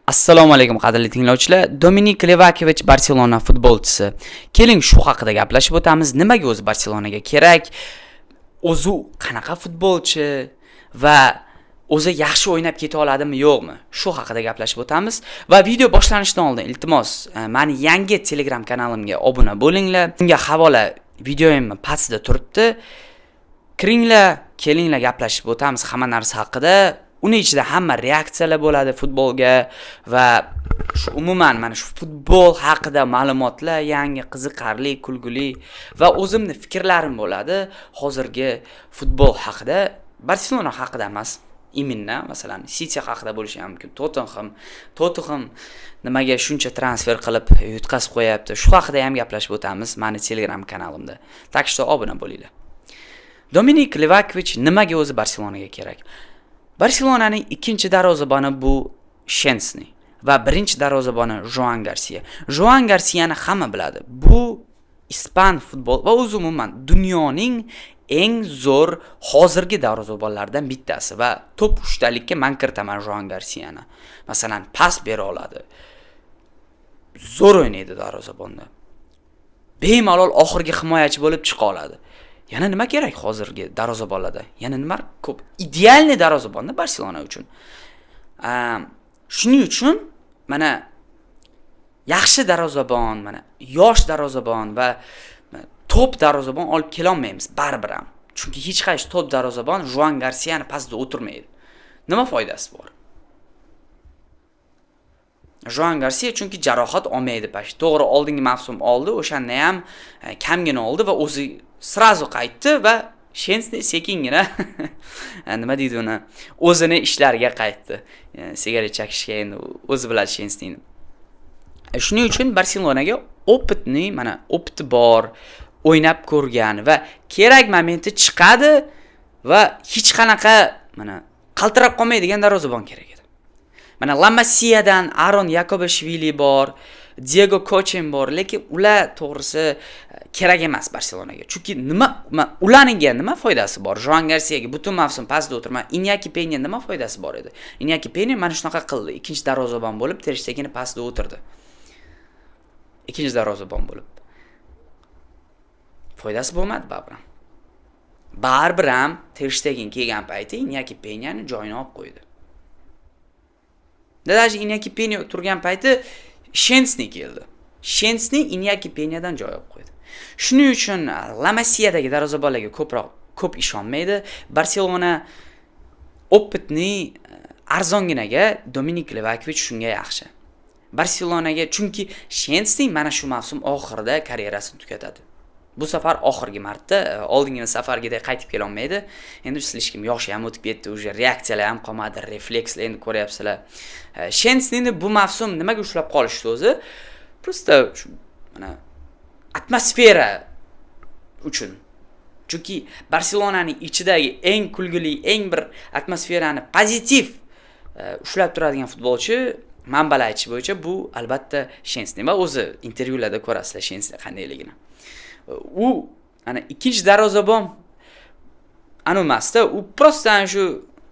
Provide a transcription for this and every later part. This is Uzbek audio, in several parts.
Assalomu alaykum, qadrli tinglovchilar. Dominik Livakovich Barselona futbolchisi. Keling, shu haqida gaplashib o'tamiz. Nimaga o'zi Barselonaga kerak? O'zi qanaqa futbolchi va o'zi yaxshi o'ynab keta oladimi, yo'qmi? Shu haqida gaplashib o'tamiz. Va video boshlanishidan oldin, iltimos, mani yangi Telegram kanalimga obuna bo'linglar. Unga havola videoyimni pastida turibdi. Kiringlar, kelinglar, gaplashib o'tamiz hamma narsa haqida. Uni ichida hamma reaksiyalar bo'ladi futbolga va shu umuman mana shu futbol haqida ma'lumotlar, yangi, qiziqarli, kulguli va o'zimni fikrlarim bo'ladi hozirgi futbol haqida, Barselona haqida emas, именно, masalan, City haqida bo'lishi ham mumkin, Tottenham nimaga shuncha transfer qilib yutqazib qo'yapti, shu haqida ham gaplashib o'tamiz mani Telegram kanalimda. Так что obuna bo'linglar. Dominik Livakovich nimaga o'zi Barselonaga kerak? Barselonaning ikkinchi darvozaboni bu Shensni va birinchi darvozaboni Joan Garsiya. Joan Garsiyani hamma biladi. Bu ispan futbol va o'zi umuman dunyoning eng zo'r hozirgi darvozabonlaridan bittasi va top 3 talikka man kiritaman Joan Garsiyani. Masalan, pas bera oladi. Zo'r o'ynaydi darvozabonda. Bemalol oxirgi himoyachi bo'lib chiqa oladi. Yana nima kerak hozirgi darvozabonlarda? Yana nima ko'p? Идеальный darvozabonda Barselona uchun. Shuning uchun mana yaxshi darvozabon, mana yosh darvozabon va top darvozabon olib kelolmaymiz baribir ham. Chunki hech qaysi top darvozabon Joan Garsiyani pastida o'tirmaydi. Nima foydasi bor? Joan Garsiya chunki jarohat olmaydi почти. To'g'ri, oldingi mavsum oldi, o'shanda ham kamgina oldi va o'zi сразу qaytdi va Shensni sekingina, nima deydi uni, o'zini ishlariga qaytdi. Sigaret chekishga, endi o'zi biladi Shensnini. Shuning uchun Barselonaga опытный, mana опыт i bor, o'ynab ko'rgan va kerak momentda chiqadi va hech qanaqa mana qaltirab qolmaydigan darvozabon kerak edi. Mana La Masiyadan Aron Yakobashvili bor, Diego Kochen bor, lekin ular, to'g'risi, kerak emas Barselonaga. Chunki nima ularniga nima foydasi bor? Joan Garsiyaga butun mavsum pastda o'tirma, Inyaki Penya nima foydasi bor edi? Inyaki Penya mana shunaqa qildi. Ikkinchi darvozabon bo'lib Ter Shtegenni pastda o'tirdi. Ikkinchi darvozabon bo'lib. Foydasi bo'lmadi baribir. Baribir ham Ter Shtegen kelgan payti Inyaki Penyani joyini olib qo'ydi. Даже Inyaki Penya turgan payti Shensni keldi. Shensni Inyaki Penyadan joy olib qo'ydi. Shuning uchun La Masiyadagi darvozabonlarga ko'proq ko'p ishonmaydi. Barselona опытный arzonginaga Dominik Livakovich shunga yaxshi. Barselonaga, chunki Shensni mana shu mavsum oxirida karyerasini tugatadi. Bu safar oxirgi marta, oldingi safargidek qaytib kela olmaydi. Endi слишком yoshi ham o'tib ketdi, уже reaksiyalar ham qolmadi, reflekslar, endi ko'ryapsizlar. Shensnini bu mavsum nimaga ushlab qolishdi o'zi? Просто shu mana atmosfera uchun. Chunki Barselonaning ichidagi eng kulgili, eng bir atmosferani pozitiv ushlab turadigan futbolchi, manbalar aytishi bo'yicha, bu albatta Shensni va o'zi intervyularda ko'rasizlar Shensni qandayligini. U ana ikkinchi darvozabon anu emasda, u просто ana shu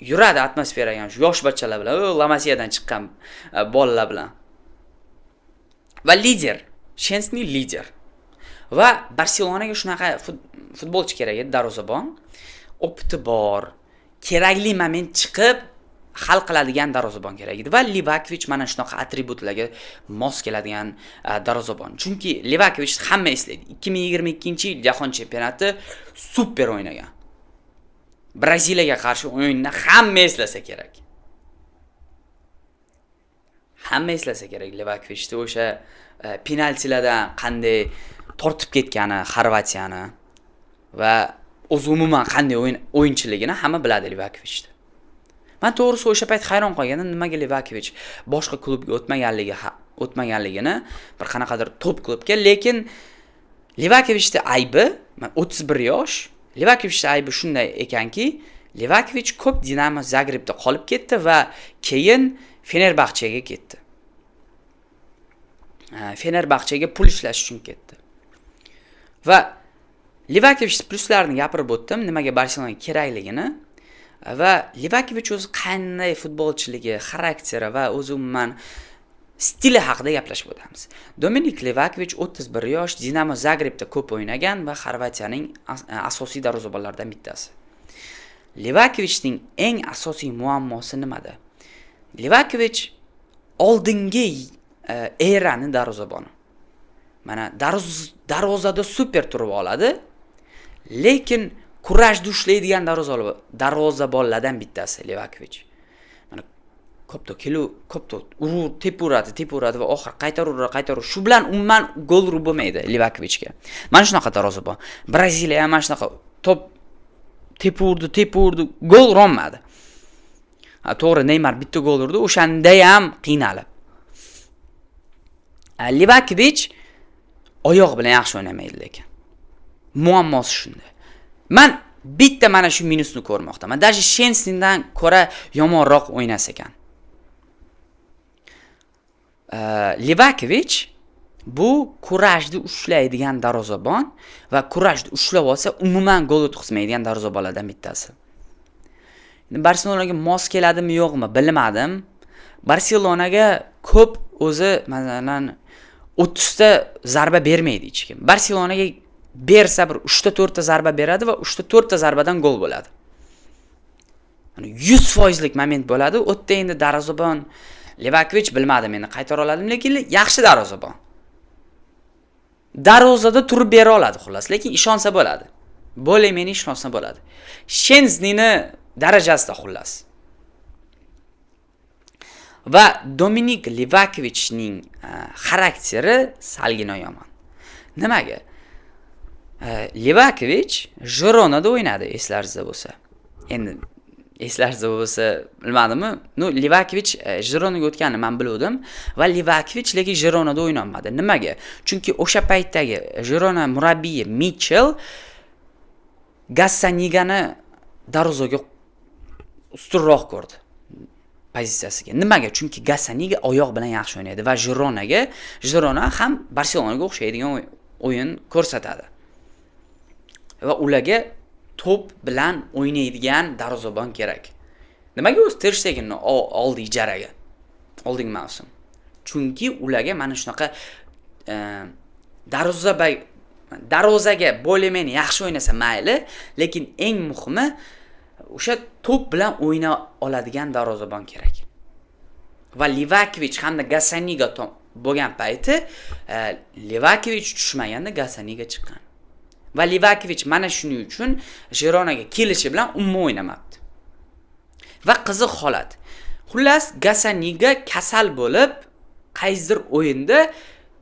yuradi atmosferaga, shu yosh bachalar bilan, La Masiyadan chiqqan bolalar bilan. Va lider, Shensni lider. Va Barselonaga shunaqa futbolchi kerak edi, darvozabon. Опыт i bor, kerakli moment chiqib hal qiladigan darvozabon kerak edi va Livakovich mana shunaqa atributlarga mos keladigan darvozabon. Chunki Livakovich hamma eslaydi. 2022-yil jahon chempionati super o'ynagan. Braziliyaga qarshi o'yinni hamma eslasa kerak. Hamma eslasa kerak Livakovichni o'sha penaltilardan qanday tortib ketgani Xorvatiyani va o'zi umuman qanday o'yinchiligini hamma biladi Livakovichni. Man, to'g'risi, o'sha payt hayron qolgandim, nimaga Livakovich boshqa klubga o'tmaganligini, bir qanaqadir top klubga, lekin Livakovichni aybi, 31 yosh, Livakovichni aybi shunday ekanki, Livakovich ko'p Dinamo Zagrebda qolib ketdi va keyin Fenerbahçega ketdi. Fenerbahçega pul ishlash uchun ketdi. Va Livakovich plyuslarini gapirib o'tdim, nimaga Barselonaga kerakligini. Va Livakovich o'zi qanday futbolchiligi, xarakteri va o'zi umuman stili haqida gaplashib o'tamiz. Dominik Livakovich 31 yosh, Dinamo Zagrebda ko'p o'ynagan va Xorvatiyaning asosiy darvozabonlaridan bittasi. Livakovichning eng asosiy muammosi nimada? Livakovich oldingi erani darvozaboni. Mana darvozada super turib oladi, lekin kurashda ushlaydigan darvozabonlardan bittasi Livakovich. Mana ko'pda kelu, ko'pda urur, tepuradi, tepuradi va oxiri qaytaravuradi, qaytaravuradi. Shu bilan umuman gol urib bo'lmaydi Livakovichga. Mana shunaqa darvozabon. Braziliya ham mana shunaqa top tepurdi, tepurdi, gol urolmadi. Ha, to'g'ri, Neymar bitta gol urdi, o'shanda ham qiynalib. Livakovich oyoq bilan yaxshi o'ynamaydi lekin. Muammosi shunda. Men bitta mana shu minusni ko'rmoqdaman. Даже Shensnidan ko'ra yomonroq o'ynas ekan. Livakovich bu kurashni ushlaydigan darvozabon va kurashni ushlab olsa umuman gol o'tkazmaydigan darvozabonlardan bittasi. Endi Barselonaga mos keladimi yo'qmi bilmadim. Barselonaga ko'p o'zi masalan 30 ta zarba bermaydi hech kim. Barselonaga bersa bir 3 ta 4 ta zarba beradi va 3 ta 4 ta zarbadan gol bo'ladi. Ya'ni 100%lik moment bo'ladi. U yerda endi darvozabon Livakovich bilmadim endi qaytara oladimi, lekin yaxshi darvozabon. Darvozada turib bera oladi xullas, lekin ishonsa bo'ladi. Bo'lay meni ishonsa bo'ladi. Shensnini darajasida xullas. Va Dominik Livakovichning xarakteri salgina yomon. Nimaga? Livakovich Gironada o'ynadi, eslaringizda bo'lsa. Endi eslaringizda bo'lsa, bilmadimmi? Ну, Livakovich Gironaga o'tganini men biluvdim va Livakovich lekin Gironada o'ynolmadi. Nimaga? Chunki o'sha paytdagi Girona murabbiyi Michel Gassanigani darvozaga ustunroq ko'rdi pozitsiyasiga. Nimaga? Chunki Gassaniga oyoq bilan yaxshi o'ynaydi va Girona ham Barselonaga o'xshaydigan o'yin ko'rsatadi. Va ularga to'p bilan o'ynaydigan darvozabon kerak. Nimaga o'zi Ter Stegenni oldi ijaraga? Oldingi mavsum. Chunki ularga mana shunaqa darvozaga более-менее yaxshi o'ynasa mayli, lekin eng muhimi o'sha to'p bilan o'yna oladigan darvozabon kerak. Va Livakovich hamda Gassaniga bo'lgan payti Livakovich tushmaganda Gassaniga chiqqan. Va Livakovich mana shuning uchun Gironaga kelishi bilan umuman o'ynamabdi. Va qiziq holat. Xullas, Gassaniga kasal bo'lib, qaysidir o'yinda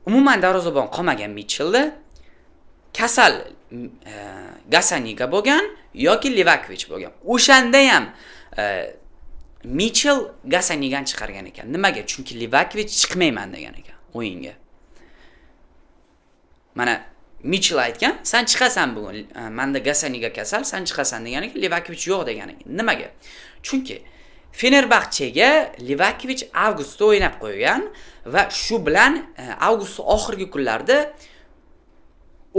umuman darvozabon qolmagan Michelda. Kasal Gassaniga bo'lgan yoki Livakovich bo'lgan. O'shanda ham Michel Gassanigani chiqargan ekan. Nimaga? Chunki Livakovich chiqmayman degan ekan o'yinga. Mana Michel aytgan, sen chiqasan bugun, menda Gassaniga kasal, sen chiqasan degan ekan, Livakovich yo'q degan ekan. Nimaga? Chunki Fenerbahçega Livakovich avgustda o'ynab qo'ygan va shu bilan avgust oxirgi kunlarida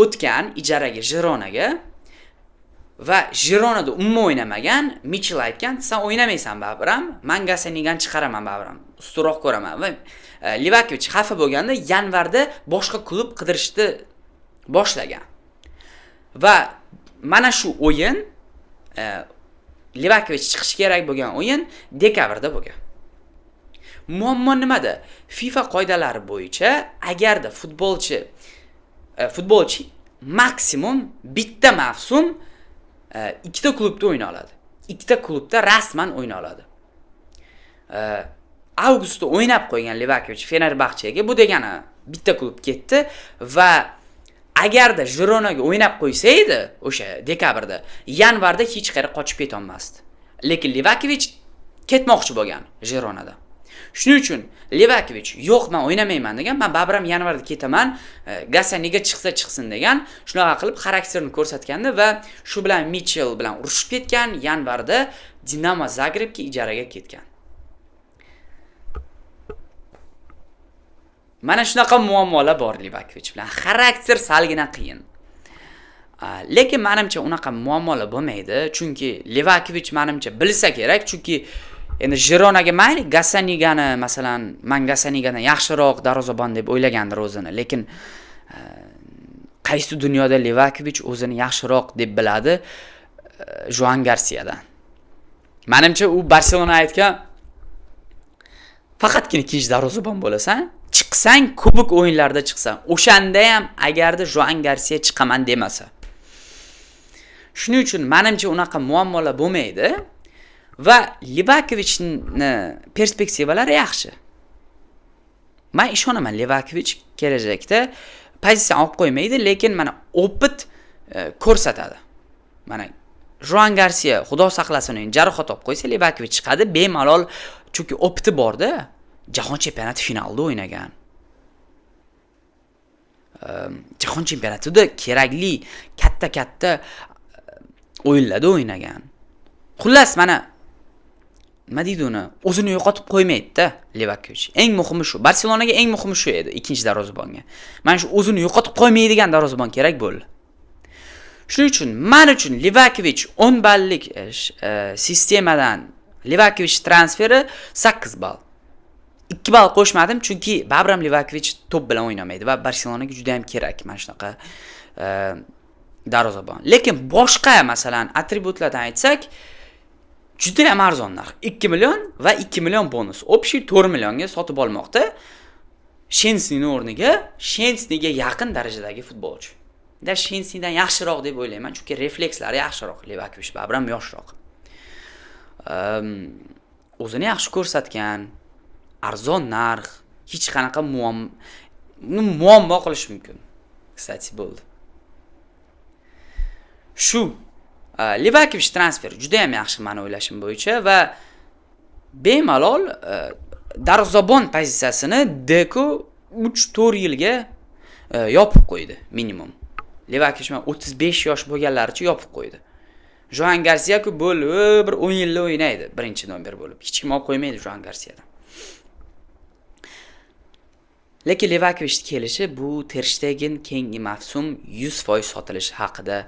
o'tgan ijaraga Gironaga va Gironada umuman o'ynamagan. Michel aytgan, sen o'ynamaysan baribir ham, man Gassanigani chiqaraman baribir ham, ustunroq ko'raman. Va Livakovich xafa bo'lganda yanvarda boshqa klub qidirishni boshlagan. Va mana shu o'yin Livakovich chiqishi kerak bo'lgan o'yin dekabrda bo'lgan. Muammo nimada? FIFA qoidalari bo'yicha agarda futbolchi maksimum bitta mavsum ikkita klubda o'yna oladi. Ikkita klubda rasman o'yna oladi. Avgustda o'ynab qo'ygan Livakovich Fenerbahçega, bu degani bitta klub ketdi va agarda Gironaga o'ynab qo'ysa edi o'sha dekabrda, yanvarda hech qayerga qochib keta olmasdi. Lekin Livakovich ketmoqchi bo'lgan Gironada. Shuning uchun Livakovich yo'q, men o'ynamayman degan, men baribir ham yanvarda ketaman, Gassaniga chiqsa chiqsin degan. Shunaqa qilib xarakterini ko'rsatganda va shu bilan Michel bilan urushib ketgan, yanvarda Dinamo Zagrebga ijaraga ketgan. Mana shunaqa muammolar bor Livakovich bilan. Xarakter salgina qiyin. Lekin manimcha unaqa muammolar bo'lmaydi, chunki Livakovich manimcha bilsa kerak, chunki endi Jironaga mayli, Gasanigani masalan, man Gasanigadan yaxshiroq darvozabon deb o'ylagandir o'zini, lekin qaysi dunyoda Livakovich o'zini yaxshiroq deb biladi Joan Garsiyadan? Manimcha u Barselona aytgan, faqatgina ikkinchi darvozabon bo'lasan, chiqsang kubok o'yinlarida chiqsan, o'shanda ham agarda Joan Garsiya chiqaman demasa. Shuning uchun manimcha unaqa muammolar bo'lmaydi va Livakovichni perspektivalari yaxshi. Man ishonaman, Livakovich kelajakda pozitsiya olib qo'ymaydi, lekin mana опыт ko'rsatadi. Mana Joan Garsiya, xudo saqlasin, endi jarohat olib qo'ysa, Livakovich chiqadi bemalol, chunki опыт i borda, jahon chempionati finalida o'ynagan. Jahon chempionatida kerakli katta-katta o'yinlarda o'ynagan. Xullas, mana nima deydi uni? O'zini yo'qotib qo'ymaydi-da Livakovich. Eng muhimi shu. Barselonaga eng muhimi shu edi, ikkinchi darvozabonga. Mana shu o'zini yo'qotib qo'ymaydigan darvozabon kerak bo'ldi. Shuning uchun men uchun Livakovich 10 ballik sistemadan Livakovich transferi 8 ball. 2 ball qo'shmadim, chunki baribir ham Livakovich to'p bilan o'ynamaydi va Barselonaga juda ham kerak mana shunaqa darvozabon. Lekin boshqa masalan atributlardan aytsak, juda ham arzon narx. 2 million va 2 million bonus. Общий 4 millionga sotib olmoqda. Shensnining o'rniga Shensniga yaqin darajadagi futbolchi. Da Shensnidan yaxshiroq deb o'ylayman, chunki reflekslari yaxshiroq. Livakovich baribir ham yoshroq. O'zini yaxshi ko'rsatgan, arzon narx, hech qanaqa muammo qilish mumkin. Кстати, bo'ldi. Shu Livakovich transfer juda ham yaxshi meni o'ylashim bo'yicha va bemalol darvozabon pozitsiyasini Deko 3-4 yilga yopib qo'ydi minimum. Livakovich 35 yosh bo'lganlaricha yopib qo'ydi. Joan Garsiya-ku bo'ldi, bir 10 yilda o'ynaydi birinchi nomer bo'lib. Hech kim olib qo'ymaydi Joan Garsiyadan. Lekin Livakovich kelishi bu Ter Stegen keyingi mavsum 100% sotilishi haqida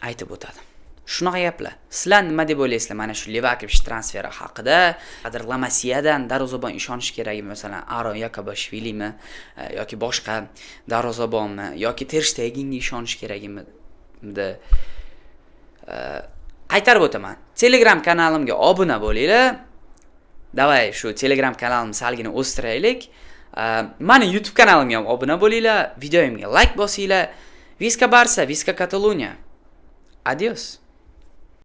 aytib o'tadi. Shunaqa gaplar. Sizlar nima deb o'ylaysizlar mana shu Livakovich transferi haqida? Adir La Masiyadan darvozabon ishonish kerakmi? Masalan, Aron Yakobashvilimi yoki boshqa darvozabonmi yoki Ter Stegenga ishonish kerakmi? Qaytarib o'taman. Telegram kanalimga obuna bo'linglar. Давай shu Telegram kanalimni salgina o'stiraylik. Mani YouTube kanalimga ham obuna bo'linglar, videoyimga like bosinglar. Visca Barça, Visca Catalunya. Adios.